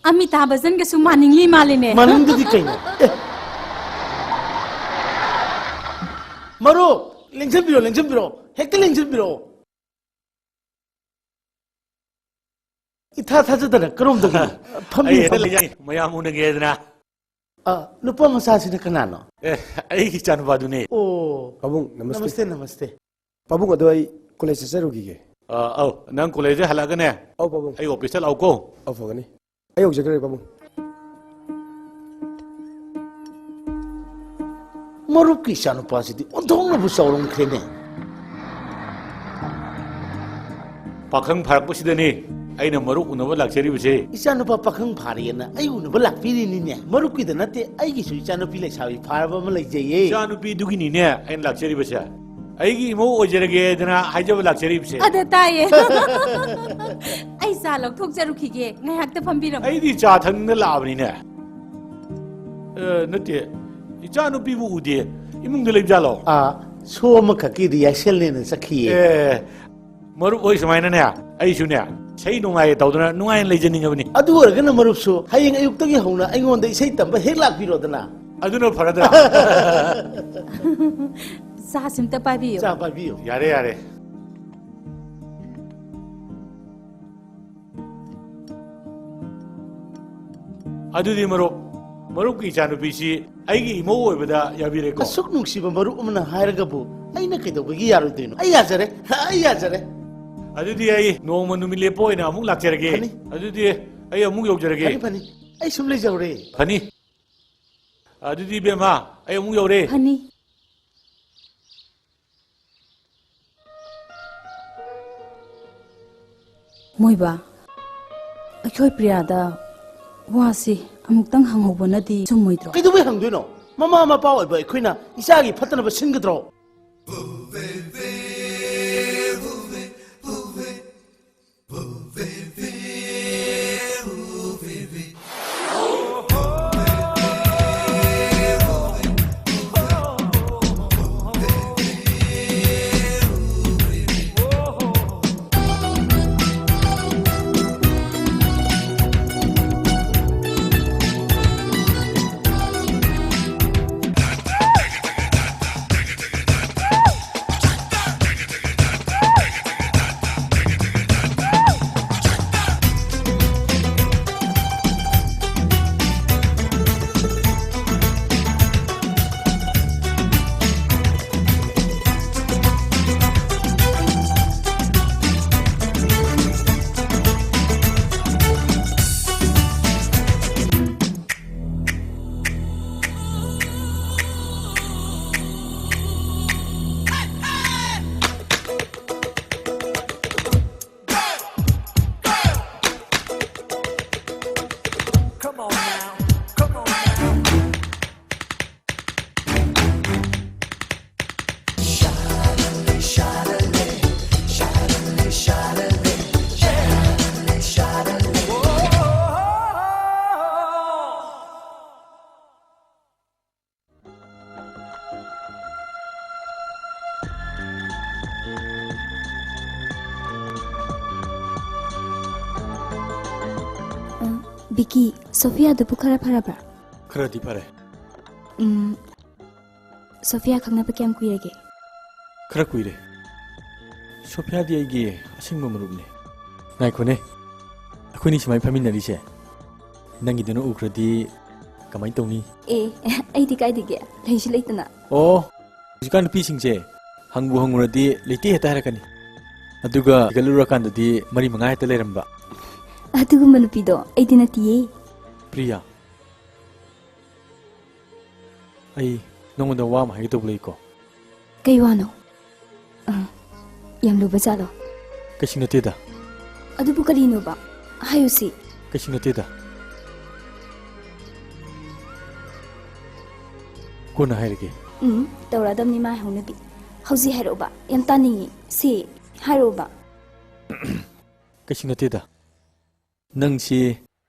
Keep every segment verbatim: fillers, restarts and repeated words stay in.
ꯑꯃꯤꯇꯥꯕ ꯕꯆꯟꯒꯁꯨ ꯃꯥꯟꯅꯤꯡꯂꯤ ꯃꯥꯜꯂꯤꯅꯦ꯫ ꯃꯥꯟꯅꯤꯡꯗꯗꯤ ꯀꯩꯅꯣ? ꯑꯦ꯫ ꯃꯔꯨꯞ, ꯂꯦꯡꯁꯤꯟꯕꯤꯔꯣ, ꯂꯦꯡꯁꯤꯟꯕꯤꯔꯣ꯫ ꯍꯦꯛꯇ ꯂꯦꯡꯁꯤꯟꯕꯤꯔꯣ꯫ ꯏꯊꯥ ꯊꯥꯖꯗꯅ ꯀꯔꯣꯝꯗꯒꯤꯅꯣ? ꯐꯝꯕꯤꯌꯨ, ꯑꯩ ꯍꯦꯛꯇ ꯐꯝꯕꯤꯌꯨ꯫ ꯂꯩꯖꯩ, ꯃꯌꯥꯝ ꯎꯅꯒꯦꯗꯅ꯫ ꯑ, ꯅꯨꯄꯥ ꯃꯆꯥꯁꯤꯅ ꯀꯅꯥꯅꯣ? ꯑꯦ, ꯑꯩꯒꯤ ꯏꯆꯥꯅꯨꯄꯥꯗꯨꯅꯦ꯫ ꯑꯣ꯫ ꯄꯥꯕꯨꯡ, ꯅꯃꯁꯇꯦ꯫ ꯅꯃꯁꯇꯦ, ꯅꯃꯁꯇꯦ꯫ ꯄꯥꯕꯨꯡ, ꯑꯗꯣ ꯑꯩ ꯀꯣꯂꯦꯖ ꯆꯠꯆꯔꯨꯈꯤꯒꯦ꯫ ꯑ, ꯑꯧ, ꯅꯪ ꯀꯣꯂꯦꯖꯇ ꯍꯜꯂꯛꯑꯒꯅꯦ, ꯑꯧ, ꯄꯥꯕꯨꯡ꯫ ꯑꯩ ꯑꯣꯐꯤꯁꯇ ꯂꯥꯛꯎꯀꯣ꯫ ꯑꯧ, ꯐꯒꯅꯤ꯫ ꯑꯩ ꯌꯧꯖꯈ꯭ꯔꯦ, ꯄꯥꯕꯨꯡ꯫ ꯃꯔꯨꯞꯀꯤ ꯏꯆꯥꯅꯨꯄꯥꯁꯤꯗꯤ ꯑꯣꯟꯊꯣꯛꯅꯕꯨ ꯆꯥꯎꯔꯝꯈ꯭ꯔꯦꯅꯦ꯫ ꯄꯥꯈꯪ ꯐꯥꯔꯛꯄꯁꯤꯗꯅꯤ ꯑꯩꯅ ꯃꯔꯨꯞ ꯎꯅꯕ ꯂꯥꯛꯆꯔꯤꯕꯁꯦ꯫ ꯏꯆꯥꯅꯨꯄꯥ ꯄꯥꯈꯪ ꯐꯥꯔꯦꯅ ꯑꯩ ꯎꯅꯕ ꯂꯥꯛꯄꯤꯔꯤꯅꯤꯅꯦ꯫ ꯃꯔꯨꯞꯀꯤꯗ ꯅꯠꯇꯦ, ꯑꯩꯒꯤꯁꯨ ꯏꯆꯥꯅꯨꯄꯤ ꯂꯩꯁꯥꯕꯤ ꯐꯥꯔꯕ ꯑꯃ ꯂꯩꯖꯩꯌꯦ꯫ ꯏꯆꯥꯅꯨꯄꯤꯗꯨꯒꯤꯅꯤꯅꯦ ꯑꯩꯅ ꯂꯥꯛꯆꯔꯤꯕꯁꯦ꯫ ꯑꯩꯒꯤ ꯏꯃꯧ ꯑꯣꯏꯖꯔꯒꯦꯗꯅ ꯍꯥꯏꯖꯕ ꯂꯥꯛꯆꯔꯤꯕꯁꯦ꯫ ꯑꯗ ꯇꯥꯏꯌꯦ꯫ ꯑꯩ ꯆꯥ ꯂꯧꯊꯣꯛꯆꯔꯨꯈꯤꯒꯦ, ꯉꯥꯏꯍꯥꯛꯇ ꯐꯝꯕꯤꯔꯝꯃꯨ꯫ ꯑꯩꯗꯤ ꯆꯥ ꯊꯛꯅꯤꯡꯗ ꯂꯥꯛꯑꯕꯅꯤꯅꯦ꯫ ꯑ, ꯅꯠꯇꯦ, ꯏꯆꯥꯅꯨꯄꯤꯕꯨ ꯎꯗꯦ꯫ ꯏꯃꯨꯡꯗ ꯂꯩꯕꯖꯥꯠꯂꯣ? ꯑ, ꯁꯣ ꯑꯃꯈꯛꯀꯤ ꯔꯤꯍꯔꯁꯦꯜꯅꯦꯅ ꯆꯠꯈꯤꯌꯦ꯫ ꯑꯦ, ꯃꯔꯨꯞ ꯍꯣꯏ ꯁꯨꯃꯥꯏꯅꯅꯦ, ꯑꯩꯁꯨꯅꯦ, ꯏꯁꯩ ꯅꯨꯡꯉꯥꯏ ꯇꯧꯗꯅ ꯅꯨꯡꯉꯥꯏꯅ ꯂꯩꯖꯅꯤꯡꯉꯕꯅꯤ꯫ ꯑꯗꯨ ꯑꯣꯏꯔꯒꯅ ꯃꯔꯨꯞꯁꯨ ꯍꯌꯦꯡ ꯑꯌꯨꯛꯇꯒꯤ ꯍꯧꯅ ꯑꯩꯉꯣꯟꯗ ꯏꯁꯩ ꯇꯝꯕ ꯍꯦꯛ ꯂꯥꯛꯄꯤꯔꯣꯗꯅ꯫ ꯑꯗꯨꯅ ꯐꯔꯗ꯭ꯔꯥ? ꯆꯥꯁꯤ ꯑꯝꯇ ꯄꯥꯏꯕꯤꯌꯨ꯫ ꯆꯥ ꯄꯥꯏꯕꯤꯌꯨ꯫ ꯌꯥꯔꯦ, ꯌꯥꯔꯦ꯫ ꯑꯗꯨꯗꯤ ꯃꯔꯨꯞ, ꯃꯔꯨꯞꯀꯤ ꯏꯆꯥꯅꯨꯄꯤꯁꯤ ꯑꯩꯒꯤ ꯏꯃꯧ ꯑꯣꯏꯕꯗ ꯌꯥꯕꯤꯔꯦꯀꯣ? ꯑꯁꯨꯛ ꯅꯨꯡꯁꯤꯕ ꯃꯔꯨꯞ ꯑꯃꯅ ꯍꯥꯏꯔꯒꯕꯨ ꯑꯩꯅ ꯀꯩꯗꯧꯕꯒꯤ ꯌꯥꯔꯣꯏꯗꯣꯏꯅꯣ? ꯑꯩ ꯌꯥꯖꯔꯦ, ꯑꯩ ꯌꯥꯖꯔꯦ꯫ ꯑꯗꯨꯗꯤ ꯑꯩ ꯅꯣꯡꯃ ꯅꯨꯃꯤꯠ ꯂꯦꯞꯄ ꯑꯣꯏꯅ ꯑꯃꯨꯛ ꯂꯥꯛꯆꯔꯒꯦ꯫ ꯐꯅꯤ꯫ ꯑꯗꯨꯗꯤ ꯑꯩ ꯑꯃꯨꯛ ꯌꯧꯖꯔꯒꯦ꯫ ꯐꯅꯤ, ꯐꯅꯤ꯫ ꯑꯩ ꯁꯨꯝ ꯂꯩꯖꯍꯧꯔꯦ꯫ ꯐꯅꯤ꯫ ꯑꯗꯨꯗꯤ ꯏꯕꯦꯝꯃ, ꯑꯩ ꯑꯃꯨꯛ ꯌꯧꯔꯦ꯫ ꯐꯅꯤ꯫ ꯃꯣꯏꯕ, ꯑꯩꯈꯣꯏ ꯄ꯭ꯔꯤꯌꯥꯗ ꯋꯥꯁꯤ ꯑꯃꯨꯛꯇꯪ ꯍꯪꯍꯧꯕꯅꯗꯤ ꯆꯨꯝꯃꯣꯏꯗ꯭ꯔꯣ? ꯀꯩꯗꯧꯕꯩ ꯍꯪꯗꯣꯏꯅꯣ? ꯃꯃꯥ ꯃꯄꯥ ꯑꯣꯏꯕ ꯑꯩꯈꯣꯏꯅ ꯏꯆꯥꯒꯤ ꯐꯠꯇꯅꯕ ꯁꯤꯟꯒꯗ꯭ꯔꯣ? ꯕꯤꯀꯤ, ꯁꯣꯐꯤꯌꯥꯗꯨꯕꯨ ꯈꯔ ꯐꯔꯕ꯭ꯔꯥ? ꯈꯔꯗꯤ ꯐꯔꯦ꯫ ꯎꯝ, ꯁꯣꯐꯤꯌꯥ ꯈꯪꯅꯕ ꯀꯌꯥꯝ ꯀꯨꯏꯔꯒꯦ? ꯈꯔ ꯀꯨꯏꯔꯦ꯫ ꯁꯣꯐꯤꯌꯥꯗꯤ ꯑꯩꯒꯤ ꯑꯁꯦꯡꯕ ꯃꯔꯨꯞꯅꯦ꯫ ꯉꯥꯏꯈꯣꯅꯦ, ꯑꯩꯈꯣꯏꯅꯤ ꯁꯨꯃꯥꯏꯅ ꯐꯝꯃꯤꯟꯅꯔꯤꯁꯦ, ꯅꯪꯒꯤꯗꯨꯅ ꯎꯈ꯭ꯔꯗꯤ ꯀꯃꯥꯏꯅ ꯇꯧꯅꯤ? ꯑꯦ, ꯑꯩꯗꯤ ꯀꯥꯏꯗꯒꯤ? ꯂꯩꯁꯨ ꯂꯩꯇꯅ꯫ ꯑꯣ, ꯍꯧꯖꯤꯛꯀꯥꯟ ꯅꯨꯄꯤꯁꯤꯡꯁꯦ ꯍꯪꯕꯨ ꯍꯪꯉꯨꯔꯗꯤ ꯂꯩꯇꯦ ꯍꯦꯛꯇ ꯍꯥꯏꯔꯛꯀꯅꯤ꯫ ꯑꯗꯨꯒ ꯍꯤꯒꯠꯂꯨꯔꯀꯥꯟꯗꯗꯤ ꯃꯔꯤ ꯃꯉꯥ ꯍꯦꯛꯇ ꯂꯩꯔꯝꯕ꯫ ꯑꯗꯨꯒꯨꯝꯕ ꯅꯨꯄꯤꯗꯣ ꯑꯩꯗꯤ ꯅꯠꯇꯤꯌꯦ꯫ ꯄ꯭ꯔꯤꯌꯥ, ꯑꯩ ꯅꯉꯣꯟꯗ ꯋꯥ ꯑꯃ ꯍꯥꯏꯒꯦ ꯇꯧꯕ ꯂꯩꯀꯣ꯫ ꯀꯩ ꯋꯥꯅꯣ? ꯑ, ꯌꯥꯝ ꯂꯨꯕ ꯖꯥꯠꯂꯣ? ꯀꯩꯁꯨ ꯅꯠꯇꯦꯗ꯫ ꯑꯗꯨꯕꯨ ꯀꯔꯤꯅꯣꯕ? ꯍꯥꯏꯌꯨꯁꯤ꯫ ꯀꯩꯁꯨ ꯅꯠꯇꯦꯗ꯫ ꯀꯣꯟꯅ ꯍꯥꯏꯔꯒꯦ꯫ ꯎꯝ, ꯇꯧꯔꯛꯑꯗꯕꯅꯤ ꯃꯥꯏ ꯍꯧꯅꯕꯤ꯫ ꯍꯧꯖꯤꯛ ꯍꯥꯏꯔꯛꯎꯕ, ꯌꯥꯝ ꯇꯥꯅꯤꯡꯉꯤ꯫ ꯁꯤ ꯍꯥꯏꯔꯛꯎꯕ꯫ ꯀꯩꯁꯨ ꯅꯠꯇꯦꯗ꯫ ꯅꯪꯁꯤ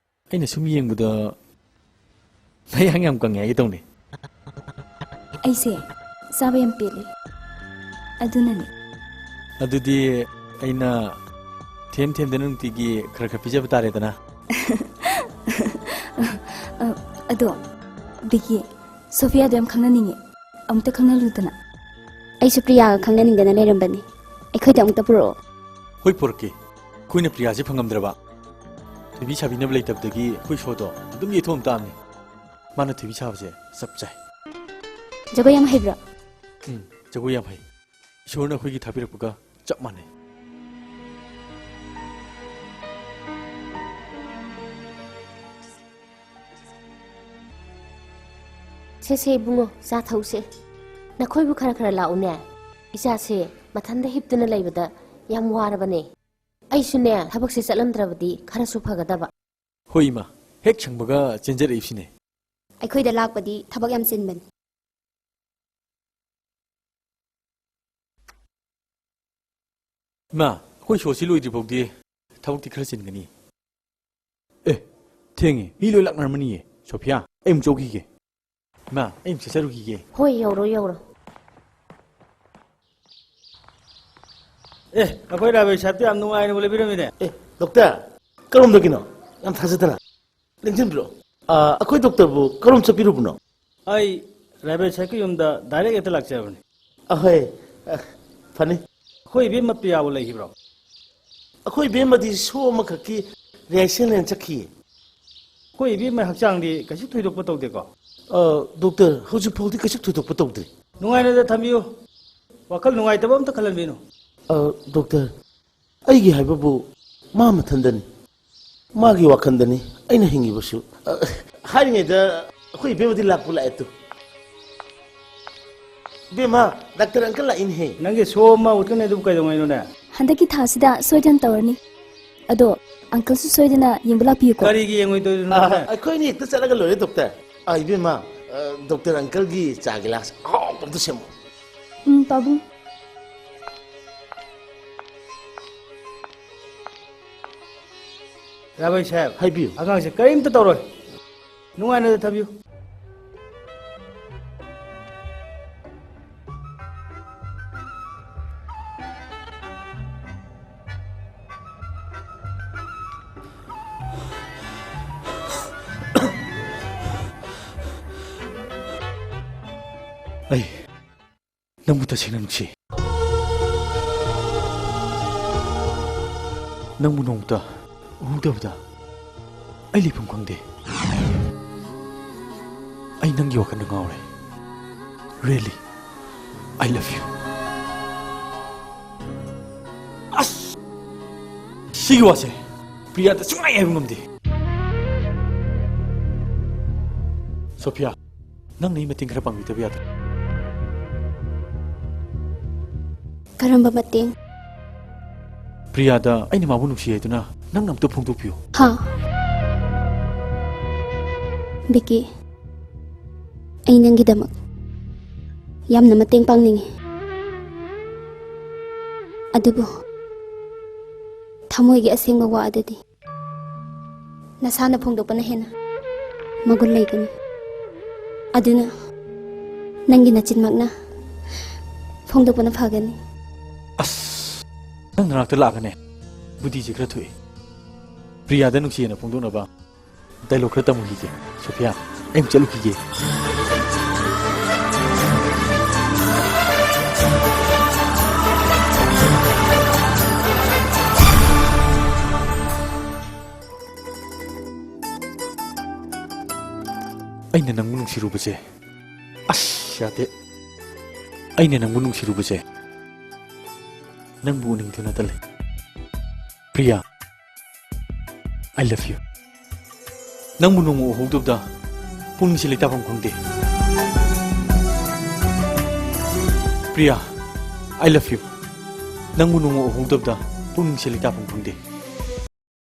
ꯑꯩꯅ ꯁꯨꯝ ꯌꯦꯡꯕꯗ ꯅꯌꯥꯡ ꯌꯥꯝ ꯀꯪꯉꯦ ꯍꯥꯏꯒꯦ ꯇꯧꯅꯦ꯫ ꯑꯩꯁꯦ ꯆꯥꯕ ꯌꯥꯝ ꯄꯦꯠꯂꯦ, ꯑꯗꯨꯅꯅꯦ꯫ ꯑꯗꯨꯗꯤ ꯑꯩꯅ ꯊꯦꯝ ꯊꯦꯝꯗꯅ ꯅꯨꯡꯇꯤꯒꯤ ꯈꯔ ꯈꯔ ꯄꯤꯖꯕ ꯇꯥꯔꯦꯗꯅ꯫ ꯑ, ꯑꯗꯣ, ꯕꯤꯀꯤ, ꯁꯣꯐꯤꯌꯥꯗꯣ ꯌꯥꯝ ꯈꯪꯅꯅꯤꯡꯉꯦ꯫ ꯑꯃꯨꯛꯇ ꯈꯪꯅꯔꯨꯗꯅ꯫ ꯑꯩꯁꯨ ꯄ꯭ꯔꯤꯌꯥꯒ ꯈꯪꯅꯅꯤꯡꯗꯅ ꯂꯩꯔꯝꯕꯅꯤ꯫ ꯑꯩꯈꯣꯏꯗ ꯑꯃꯨꯛꯇ ꯄꯨꯔꯛꯑꯣ꯫ ꯍꯣꯏ, ꯄꯨꯔꯛꯀꯦ꯫ ꯑꯩꯈꯣꯏꯅ ꯄ꯭ꯔꯤꯌꯥꯁꯦ ꯐꯪꯉꯝꯗ꯭ꯔꯕ꯫ ꯊꯣꯏꯕꯤ ꯁꯥꯕꯤꯅꯕ ꯂꯩꯇꯕꯗꯒꯤ ꯑꯩꯈꯣꯏ ꯁꯣꯗꯣ ꯑꯗꯨꯝ ꯌꯩꯊꯣꯛꯑꯝ ꯇꯥꯕꯅꯤ꯫ ꯃꯥꯅ ꯊꯣꯏꯕꯤ ꯁꯥꯕꯁꯦ ꯆꯞ ꯆꯥꯏ꯫ ꯖꯒꯣꯏ ꯌꯥꯝ ꯍꯩꯕ꯭ꯔꯣ? ꯎꯝ, ꯖꯒꯣꯏ ꯌꯥꯝ ꯍꯩ꯫ ꯏꯁꯣꯔꯅ ꯑꯩꯈꯣꯏꯒꯤ ꯊꯥꯕꯤꯔꯛꯄꯒ ꯆꯞ ꯃꯥꯟꯅꯩ꯫ ꯁꯦ, ꯁꯦ, ꯏꯕꯨꯡꯉꯣ, ꯆꯥ ꯊꯛꯎꯁꯦ꯫ ꯅꯈꯣꯏꯕꯨ ꯈꯔ ꯈꯔ ꯂꯥꯛꯎꯅꯦ꯫ ꯏꯆꯥꯁꯦ ꯃꯊꯟꯗ ꯍꯤꯞꯇꯨꯅ ꯂꯩꯕꯗ ꯌꯥꯝ ꯋꯥꯔꯕꯅꯦ꯫ ꯑꯩꯁꯨꯅꯦ, ꯊꯕꯛꯁꯦ ꯆꯠꯂꯝꯗ꯭ꯔꯕꯗꯤ ꯈꯔꯁꯨ ꯐꯒꯗꯕ꯫ ꯍꯣꯏ, ꯏꯃꯥ꯫ ꯍꯦꯛ ꯁꯪꯕꯒ ꯆꯦꯟꯖꯔꯛꯏꯕꯁꯤꯅꯦ꯫ ꯑꯩꯈꯣꯏꯗ ꯂꯥꯛꯄꯗꯤ ꯊꯕꯛ ꯌꯥꯝ ꯆꯤꯟꯕꯅꯤ꯫ ꯏꯃꯥ, ꯑꯩꯈꯣꯏ ꯁꯣꯁꯤ ꯂꯣꯏꯗ꯭ꯔꯤ ꯐꯥꯎꯗꯤ ꯊꯕꯛꯇꯤ ꯈꯔ ꯆꯤꯟꯒꯅꯤ꯫ ꯑꯦ, ꯊꯦꯡꯉꯦ꯫ ꯃꯤ ꯂꯣꯏ ꯂꯥꯛꯅꯔꯝꯃꯅꯤꯌꯦ꯫ ꯁꯣꯐꯤꯌꯥ, ꯑꯩ ꯑꯃꯨꯛ ꯆꯧꯈꯤꯒꯦ꯫ ꯏꯃꯥ, ꯑꯩ ꯑꯃꯨꯛ ꯆꯠꯆꯔꯨꯈꯤꯒꯦ꯫ ꯍꯣꯏ, ꯌꯧꯔꯣ, ꯌꯧꯔꯣ꯫ ꯑꯦ, ꯑꯩꯈꯣꯏ ꯔꯥꯕꯦ ꯁꯥꯍꯦꯕꯇꯤ ꯌꯥꯝ ꯅꯨꯡꯉꯥꯏꯅꯕꯨ ꯂꯩꯕꯤꯔꯝꯃꯤꯅꯦ꯫ ꯑꯦ, ꯗꯣꯛꯇꯔ, ꯀꯔꯣꯝꯗꯒꯤꯅꯣ? ꯌꯥꯝ ꯊꯥꯖꯗꯅ꯫ ꯂꯦꯡꯁꯤꯟꯕꯤꯔꯣ꯫ ꯑ, ꯑꯩꯈꯣꯏ ꯗꯣꯛꯇꯔꯕꯨ ꯀꯔꯣꯝ ꯆꯠꯄꯤꯔꯨꯕꯅꯣ? ꯑꯩ ꯔꯥꯏꯕꯥꯏ ꯁꯥꯍꯦꯕꯀꯤ ꯌꯨꯝꯗ ꯗꯥꯏꯔꯦꯛ ꯍꯦꯛꯇ ꯂꯥꯛꯆꯕꯅꯤ꯫ ꯑꯍꯣꯏ, ꯑ, ꯐꯅꯤ꯫ ꯑꯩꯈꯣꯏ ꯏꯕꯦꯝꯃ ꯄ꯭ꯔꯤꯌꯥꯕꯨ ꯂꯩꯈꯤꯕ꯭ꯔꯣ? ꯑꯩꯈꯣꯏ ꯏꯕꯦꯝꯃꯗꯤ ꯁꯣ ꯑꯃꯈꯛꯀꯤ ꯔꯤꯍꯔꯁꯦꯜꯅꯦꯅ ꯆꯠꯈꯤꯌꯦ꯫ ꯑꯩꯈꯣꯏ ꯏꯕꯦꯝꯃ ꯍꯛꯆꯥꯡꯗꯤ ꯀꯩꯁꯨ ꯊꯣꯏꯗꯣꯛꯄ ꯇꯧꯗꯦꯀꯣ? ꯑ, ꯗꯣꯛꯇꯔ, ꯍꯧꯖꯤꯛ ꯐꯥꯎꯗꯤ ꯀꯩꯁꯨ ꯊꯣꯏꯗꯣꯛꯄ ꯇꯧꯗ꯭ꯔꯤ꯫ ꯅꯨꯡꯉꯥꯏꯅꯗ ꯊꯝꯕꯤꯌꯨ꯫ ꯋꯥꯈꯜ ꯅꯨꯡꯉꯥꯏꯇꯕ ꯑꯝꯇ ꯈꯜꯍꯟꯕꯤꯅꯨ꯫ ꯑ, ꯗꯣꯛꯇꯔ, ꯑꯩꯒꯤ ꯍꯥꯏꯕꯕꯨ ꯃꯥ ꯃꯊꯟꯗꯅꯤ꯫ ꯃꯥꯒꯤ ꯋꯥꯈꯜꯗꯅꯤ ꯑꯩꯅ ꯍꯤꯡꯉꯤꯕꯁꯨ꯫ ꯑ, ꯍꯥꯏꯔꯤꯉꯩꯗ ꯑꯩꯈꯣꯏ ꯏꯕꯦꯝꯃꯗꯤ ꯂꯥꯛꯄꯨ ꯂꯥꯛꯑꯦ ꯇꯨ꯫ ꯏꯕꯦꯝꯃ, ꯗꯥꯛꯇꯔ ꯑꯪꯀꯜ ꯂꯥꯛꯏꯅꯦꯍꯦ꯫ ꯅꯪꯒꯤ ꯁꯣ ꯑꯃ ꯎꯠꯀꯅꯤ ꯑꯗꯨꯕꯨ ꯀꯩꯗꯧꯉꯩꯅꯣꯅꯦ? ꯍꯟꯗꯛꯀꯤ ꯊꯥꯁꯤꯗ ꯁꯣꯏꯗꯅ ꯇꯧꯔꯅꯤ꯫ ꯑꯗꯣ ꯑꯪꯀꯜꯁꯨ ꯁꯣꯏꯗꯅ ꯌꯦꯡꯕ ꯂꯥꯛꯄꯤꯌꯨꯀꯣ꯫ ꯀꯔꯤꯒꯤ ꯌꯦꯡꯉꯣꯏꯗꯣꯏꯅꯣ? ꯑ, ꯑꯩꯈꯣꯏꯅꯤ ꯍꯦꯛꯇ ꯆꯠꯂꯒ ꯂꯣꯏꯔꯦ, ꯗꯣꯛꯇꯔ꯫ ꯑ, ꯏꯕꯦꯝꯃ, ꯑ, ꯗꯣꯛꯇꯔ ꯑꯪꯀꯜꯒꯤ ꯆꯥ ꯒꯤꯂꯥꯁ ꯑꯍꯥꯎꯕ ꯑꯝꯇ ꯁꯦꯝꯃꯣ꯫ ꯎꯝ, ꯄꯥꯕꯨꯡ꯫ ꯔꯥꯕꯥꯏ ꯁꯥꯍꯦꯕ, ꯍꯥꯏꯕꯤꯌꯨ꯫ ꯑꯉꯥꯡꯁꯦ ꯀꯔꯤꯝꯇ ꯇꯧꯔꯣꯏ꯫ ꯅꯨꯡꯉꯥꯏꯅ ꯊꯝꯕꯤꯌꯨ꯫ ꯑꯩ ꯅꯪꯕꯨ ꯇꯁꯦꯡꯅ ꯅꯨꯡꯁꯤ꯫ ꯅꯪꯕꯨ ꯅꯣꯡꯃꯇ ꯎꯍꯧꯗꯕꯗ ꯑꯩ ꯂꯩꯐꯝ ꯈꯪꯗꯦ꯫ ꯑꯩ ꯅꯪꯒꯤ ꯋꯥꯈꯜꯗ ꯉꯥꯎꯔꯦ꯫ Really, I love you. ꯑꯁ! ꯁꯤꯒꯤ ꯋꯥꯁꯦ ꯄ꯭ꯔꯤꯌꯥꯗ ꯁꯨꯡꯍꯥꯏ ꯍꯥꯏꯕ ꯉꯝꯗꯦ꯫ ꯁꯣꯐꯤꯌꯥ, ꯅꯪꯅ ꯑꯩ ꯃꯇꯦꯡ ꯈꯔ ꯄꯥꯡꯕꯤꯗꯕ ꯌꯥꯗ꯭ꯔꯥ? ꯀꯔꯝꯕ ꯃꯇꯦꯡ? ꯄ꯭ꯔꯤꯌꯥꯗ ꯑꯩꯅ ꯃꯥꯕꯨ ꯅꯨꯡꯁꯤ ꯍꯥꯏꯗꯨꯅ ꯅꯪꯅ ꯑꯝꯇ ꯐꯣꯡꯗꯣꯛꯄꯤꯌꯨ꯫ ꯍꯥ? ꯕꯤꯀꯤ, ꯑꯩ ꯅꯪꯒꯤꯗꯃꯛ ꯌꯥꯝꯅ ꯃꯇꯦꯡ ꯄꯥꯡꯅꯤꯡꯉꯤ꯫ ꯑꯗꯨꯕꯨ ꯊꯃꯣꯏꯒꯤ ꯑꯁꯦꯡꯕ ꯋꯥ ꯑꯗꯨꯗꯤ ꯅꯁꯥꯅ ꯐꯣꯡꯗꯣꯛꯄꯅ ꯍꯦꯟꯅ ꯃꯒꯨꯟ ꯂꯩꯒꯅꯤ꯫ ꯑꯗꯨꯅ ꯅꯪꯒꯤ ꯅꯆꯤꯟꯃꯛꯅ ꯐꯣꯡꯗꯣꯛꯄꯅ ꯐꯒꯅꯤ꯫ ꯑꯁ! ꯅꯪ ꯅꯅꯥꯛꯇ ꯂꯥꯛꯑꯒꯅꯦ, ꯕꯨꯙꯤꯁꯦ ꯈꯔ ꯊꯣꯛꯏ꯫ ꯄ꯭ꯔꯤꯌꯥꯗ ꯅꯨꯡꯁꯤꯌꯦꯅ ꯐꯣꯡꯗꯣꯛꯅꯕ ꯗꯥꯏꯂꯣꯒ ꯈꯔ ꯇꯝꯃꯨꯈꯤꯒꯦ꯫ ꯁꯣꯐꯤꯌꯥ, ꯑꯩ ꯑꯃꯨꯛ ꯆꯠꯂꯨꯈꯤꯒꯦ꯫ ꯑꯩꯅ ꯅꯪꯕꯨ ꯅꯨꯡꯁꯤꯔꯨꯕꯁꯦ, ꯑꯁ, ꯌꯥꯗꯦ꯫ ꯑꯩꯅ ꯅꯪꯕꯨ ꯅꯨꯡꯁꯤꯔꯨꯕꯁꯦ, ꯅꯪꯕꯨ ꯎꯅꯤꯡꯗꯨꯅꯇ ꯂꯩ꯫ Priya, I love you. ꯅꯪꯕꯨ ꯅꯣꯡꯃ ꯎꯍꯧꯗꯕꯗ ꯄꯨꯛꯅꯤꯡꯁꯦ ꯂꯩꯇꯥꯐꯝ ꯈꯪꯗꯦ꯫ Priya, I love you. ꯅꯪꯕꯨ ꯅꯣꯡꯃ ꯎꯍꯧꯗꯕꯗ ꯄꯨꯛꯅꯤꯡꯁꯦ ꯂꯩꯇꯥꯐꯝ ꯈꯪꯗꯦ꯫